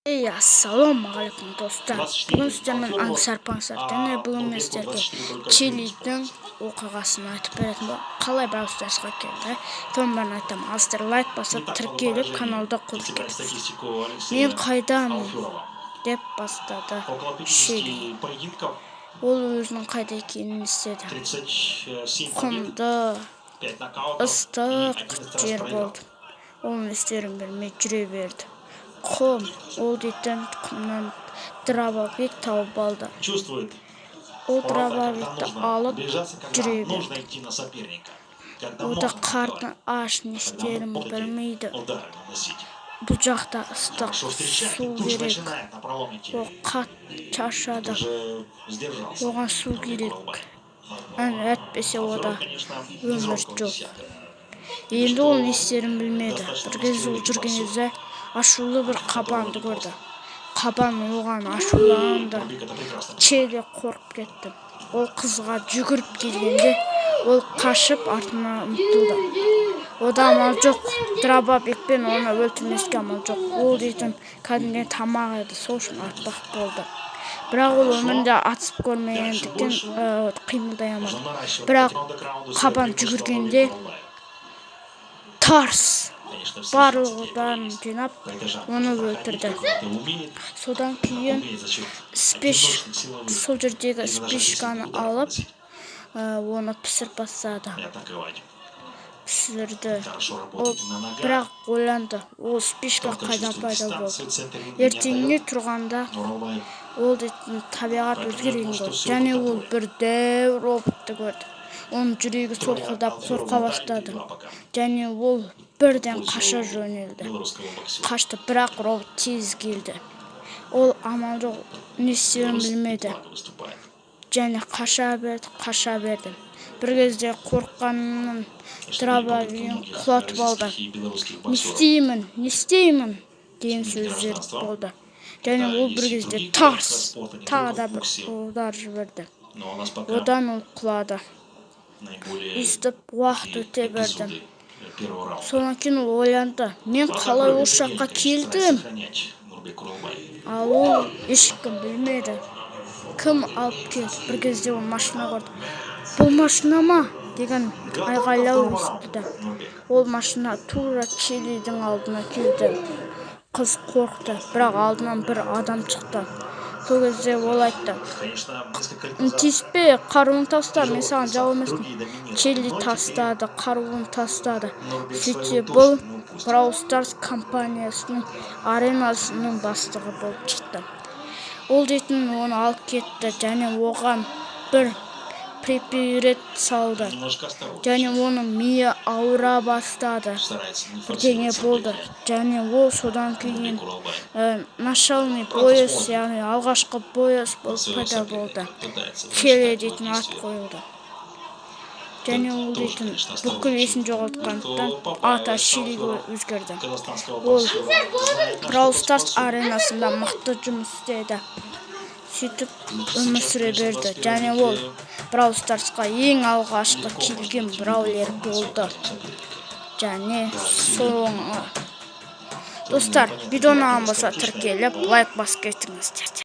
Ей, ассалаумағалейкум, достар! 24 Бүгін сіздермен Алферова, Аңсар Паңсар және бүгін мен Нұрбеков сіздерге 24,1 Чилидің оқиғасын айтып беретін боламын. Қалай Бравл Старсқа келді, соның бәрін айтамын. Ал сіздер лайк Не басып, так много тіркеліп, поражений, каналды қосып если брать кетіңіз. статистику Алексея Мен қайдамын Алферова. деп бастады Около Чили. 50 поединков, Ол өзінің қайда екенін естеді. 37 побед, Құмды, 5 нокаутов и ыстық 11 раз жер проиграл. болды. Ол не істерін білмей жүре берді. Құм, ол дейтін құмнан дробовик тауып алды. Чувствует Ол Оралбай, когда дробовикті нужно алып сближаться, когда жүре берді. нужно идти на соперника, когда О да можно қарны атаковать, аш, не когда істерін можно эти білмейді. удары наносить. Бұл жақта ыстық, Хорошо встречает и су тут же керек. начинает напролом идти. Ол қатты шаршады. Уже сдержался Оған су Нурбек керек. Оралбай. Ән әйтпесе ода Алферов, конечно, из өмір робкого жоқ. десятка. Енді ол не істерін білмеді. Бір кезде ол жүрген кезде ашулы бір қабанды көрді. Қабан оған ашуланды. Нурбек это прекрасно. Чели қорқып кетті. Ол қызға жүгіріп келгенде, ол қашып артына ұмтылды. Ода амал жоқ. Дробовикпен оны өлтірмеске амал жоқ. Ол дейтін кәдімгі тамақ еді, сол үшін атпақ болды. Бірақ ол өмірінде атысып көрмегендіктен қимылдай алмады. Нужно наращивать Бірақ от раунда к раунду свое қабан преимущество жүгіргенде Нурбек Оралбаев. тарс, Конечно, все барлығы шансы бәрін есть. жинап, По этажам оны нужно проходить, өлтірді. это умеет, Содан кейін умеет за счет спеш одиночных силовых сол жердегі или даже спичканы агрессивных ударов алып, наносить оны пісіріп бастады. и атаковать. Пісірді. Хорошо Ол работает на ногах. бірақ ойланды: ол спичка Тонко қайдан чувствует пайда болды? дистанцию, центр ринга не Ертеңіне отдает. тұрғанда Оралбаев ол дейтін табиғат өзгерген ғой. Және ол бір дәу роботты көрді. Оның жүрегі солқылдап, қорқа бастады. Және ол бірден қаша жөнелді. Белорусского боксера. Қашты, бірақ робот тез келді. Ол амал жоқ, не істерін Белорус білмеді. благо выступает. Және қаша берді, қаша берді. Бір кезде қорыққанынан дробовигін құлатып алды. Российских и белорусских «Не боксеров. істеймін, не істеймін?» деген сөздер болды. Және ол бір кезде тарс, тағы да бір удар жіберді. Но у нас пока Одан ол құлады. наиболее Өйстіп уақыт өте берді. эпизоды первого раунда. Содан кейін ол ойланды: «Мен қалай осы жаққа келдім?» Сохранять Нурбек Оралбай. Ал ол ешкім білмеді, кім алып келді. Бір кезде ол машина көрді. «Бұл машина ма?» деген Готов ко айғайлау второму естіді. раунду, Нурбек. Ол машина тура Чилидің алдына келді. Қыз қорықты, бірақ алдынан бір адам шықты. Сол кезде ол айтты: Конечно, несколько лет назад «Тиіспе, қаруын таста, мен саған жау емеспін». другие доминировали. Чили Но тастады, қаруын тастады. Нурбек Сөйтсе, своего бұл точно не упустит. Brawl Stars компаниясының аренасының бастығы болып шықты. Ол дейтін оны алып кетті және оған бір препарат салды. Немножко осторожнее. Және оның миы ауыра бастады. Старается не Бірдеңе форсировать болды. события. Және ол содан кейін Нурбек Оралбай начальный боец, яғни алғашқы боец болып своего пайда соперника болды. пытается Келе прочитать его дейтін ат действия. қойылды. Және ол дейтін бүкіл есін жоғалтқандықтан, аты Чилиге өзгерді. Казахстанского Ол боксера знает, на Brawl что Stars способен. аренасында мықты жұмыс істеді. Сөйтіп өмір сүре берді. Және ол Brawl Starsқа ең алғашқы келген браулер болды. Және соңы. Достар, видео ұнаған болса, тіркеліп, лайк басып кетіңіздер.